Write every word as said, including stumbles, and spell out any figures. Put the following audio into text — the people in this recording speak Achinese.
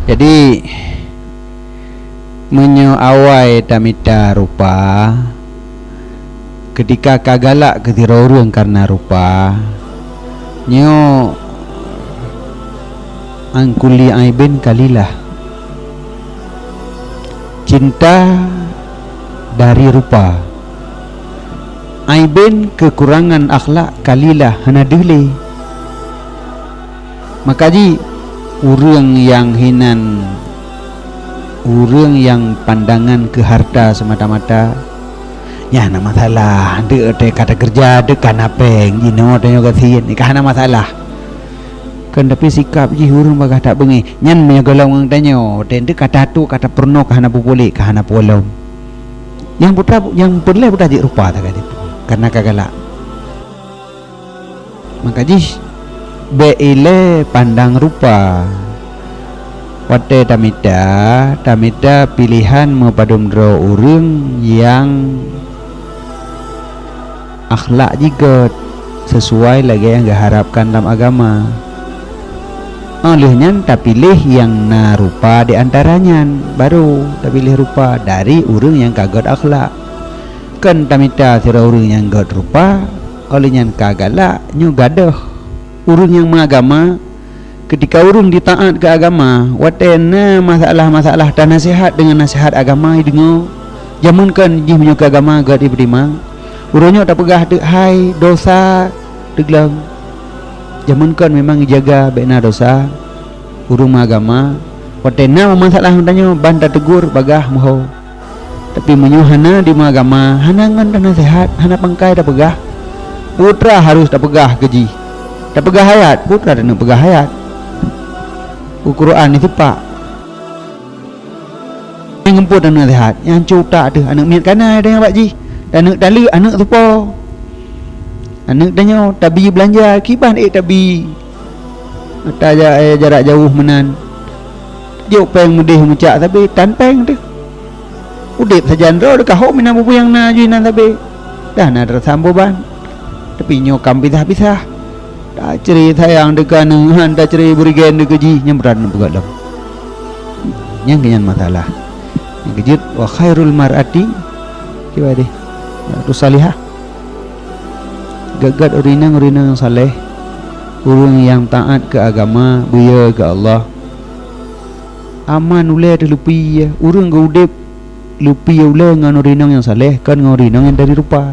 Jadi, meunyoe awai tamita rupa, keutika ka galak keu sidroe ureuëng kareuna rupa, nyoe an kulli aibin kalilah. Cinta dari rupa. Aibin keukurangan akhlak kalilah hana deuh lé. Maka jih, ureuëng nyang hinan, ureuëng nyang pandangan keu harta seumata-mata, nyan hana masalah. Deuk watée ka takeureuja, deuk ka hana péng, jinoe tanyoe gasien, ka hana masalah. Kan, tapi sikap jih ureuëng bagaih that beungéh. Nyan meunyoe gohlom ngon tanyoe, watée deuk ka tatuk, ka tapeurunoe, ka hana peupuléh, ka hana peue lom. Nyang putra, nyang peureulée putra jeuet rupa tagai ditu, kareuna ka galak. Maka jih, bék ilée pandang rupa. Watée tamita, tamita piléhan meupadum droe ureuëng nyang akhlak jih gét, sesuai lagée nyang geuharapkan lam agama. Óh lheueh nyan tapiléh nyang na rupa di antara nyan, barô tapiléh rupa dari ureuëng nyang ka gét akhlak. Kon tamita sidroe ureuëng nyang gét rupa, óh lheueh nyan ka galak, nyoe gadôh. Ureuëng nyang meuagama, keutika ureuëng jitaát keu agama, watée na masalah-masalah tanaseuhat deungon naseuhat agama jideungoe, jameun kon jih meunyoe keu agama gét jipeutimang. Uroe nyoe tapeugah teuk hai dosa teugleng. Jameun kon memang jijaga bék na dosa. Ureuëng meuagama, watée na masalah geutanyoe ban tateugur bagaih meuho. Tapi meunyoe hana di meuagama, hana ngon tanaseuhat, hana pangkai tapeugah, putra harôh tapeugah keu jih. Tapeugah ayat, putra taneuk peugah ayat. U Quran nisipak. Nyang geumpeue tanaseuhat, nyang cutak teuh aneuëk miet kana nyang bak jih. Taneuk taleuek aneuëk tupo. Aneuëk tanyoe tabi beulanja kiban ék tabi. Ata ja-, eh, jarak jauh meunan. Jok péng meudeh meucak sabe tan péng teuh. Udeb sajan droe deukahom meunan peue nyang na jih nan sabe. Dah na teurasa boban. Tapi nyoe kam pisah-pisah. Tacre sayang deukeu aneuëk, han tacre beurigen deukeu jih, nyang brat aneuëk peugah lom. Nyang keu nyan masalah. Nyang keujeuet, wa khairul mar'ati, kiban deh, mar'atu salihah. Gét-gét ureuëng inong, ureuëng inong nyang saleh, ureuëng nyang taát keu agama, beuye keu Allah. Aman ulée teuh leupie, ureuëng geuudeb leupie ulée ngon ureuëng inong nyang saleh, kon ngon ureuëng inong nyang dari rupa.